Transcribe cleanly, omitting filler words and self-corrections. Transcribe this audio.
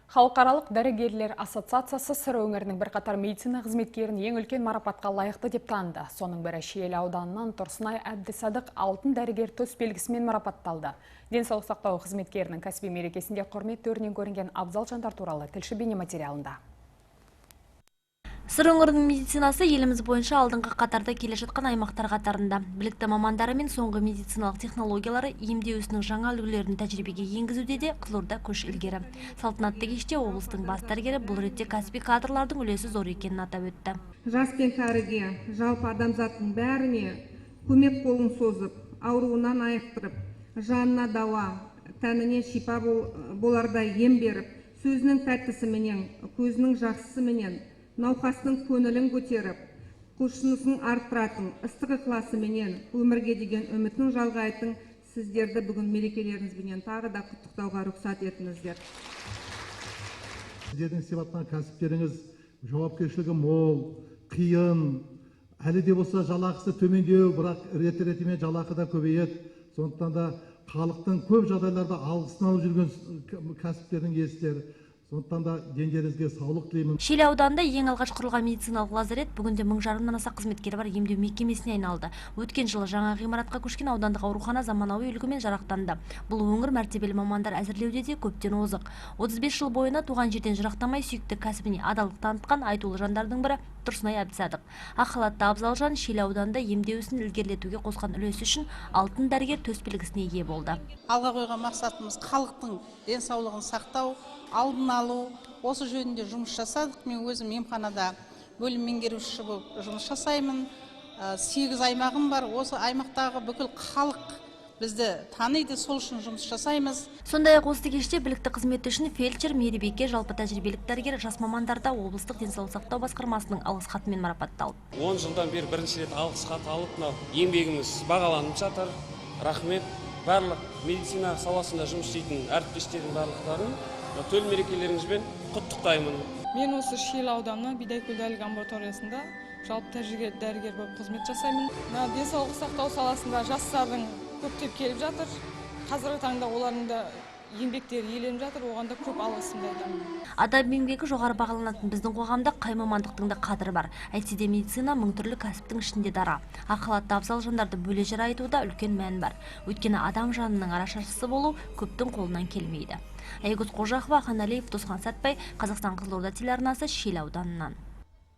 Халықаралық дәрігерлер ассоциациясы Сыр өңірінің бірқатар медицина қызметкерін ең үлкен марапатқа лайықты деп таныды. Соның бірі Шиелі ауданынан Тұрсынай Әбдісадық алтын дәрігер төс белгісімен марапатталды. Денсаулық сақтау қызметкерінің кәсіби мерекесінде құрмет төрінен көрінген абзал жандар туралы тілші бейнематериалында. Сыр өңірінің медицинасы еліміз бойынша алдыңғы қатарда келе жатқан аймақтар қатарында. Білікті мамандары мен соңғы медициналық технологиялары, емдеу ісінің жаңа үлгілерін тәжірибеге енгізуде де Қызылорда көш ілгері. Салтанатты кеште облыстың бас дәрігері бұл ретте кәсіби кадрлардың үлесі зор екенін атап өтті. Жас пен кәріге, жалпы адамзаттың бәріне көмек қолын созып, ауруынан айықтырып, жанына дауа, тәніне шипа болардай ем беріп, сөзінің тәттісіменен, көзінің жақсысыменен науқастың көңілін көтеріп, құлшынысын арттыратын ыстық ықыласыменен өмірге деген үмітін жалғайтын сіздерді бүгін мерекелеріңізбенен тағы да құттықтауға рұқсат етіңіздер. Сіздердің істеп жатқан кәсіптеріңіз жауапкершілігі мол, қиын, әлі де болса жалақысы төмендеу, бірақ реті ретімен жалақы да көбейеді. Сондықтан да халықтың көп жағдайларда алғысын алып жүрген кәсіптердің иесіздер. Сондықтан да дендеріңізге саулық тілеймін. Шиелі ауданында ең алғаш құрылған медициналық лазарет бүгінде 1500-нан аса қызметкері бар емдеу мекемесіне айналды. Өткен жылы жаңа ғимаратқа көшкен аудандық аурухана заманауи үлгімен жарақтанды. Бұл өңір мәртебелі мамандар әзірлеуде де көптен озық. 35 жыл бойына туған жерден жырақтамай, сүйікті кәсібіне адалдық танытқан айтулы жандардың бірі Тұрсынай Әбдісадық. Ақ халатты абзал жан Шиелі ауданында емдеу ісін ілгерілетуге қосқан үлесі үшін алтын дәрігер төс белгісіне ие болды. Алға қойған мақсатымыз халықтың денсаулығын сақтау, алдын алу. Осы жөнінде жұмыс жасадық. Мен өзім емханада бөлім меңгерушісі болып жұмыс жасаймын. 8 аймағым бар. Осы аймақтағы бүкіл халық бізді таниды, сол үшін жұмыс жасаймыз. Сондай-ақ осы кеште білікті қызметі үшін фельдшер, мейірбике, жалпы тәжірибелік дәрігер, жас мамандар да облыстық денсаулық сақтау басқармасының алғыс хатымен марапатталды. 10 жылдан бері бірінші рет алғыс хат алып, мынау еңбегіміз бағаланып жатыр. Рахмет. Барлық медицина саласында жұмыс істейтін әріптестердің барлықтарын төл мерекелеріңізбен құттықтаймын. Мен осы Шиелі ауданы Бидайкөл дәрілік амбулаториясында жалпы тәжірибелі дәрігер болып қызмет жасаймын. Мына денсаулық сақтау саласында жастардың көптеп келіп жатыр. Қазіргі таңда олардың да еңбектері еленіп жатыр, оған да көп алғысымды айтамын. Адам еңбегі жоғары бағаланатын біздің қоғамда қай мамандықтың да қадірі бар. Әйтсе де медицина мың түрлі кәсіптің ішінде дара. Ақ халатты абзал жандарды бөле жара айтуда үлкен мән бар. Өйткені адам жанының арашашысы болу көптің қолынан келмейді. Айгүз Қожақова, Ахан Әлиев, Досхан Сәтбай, Қазақстан Қызылорда телеарнасы, Шиелі ауданынан.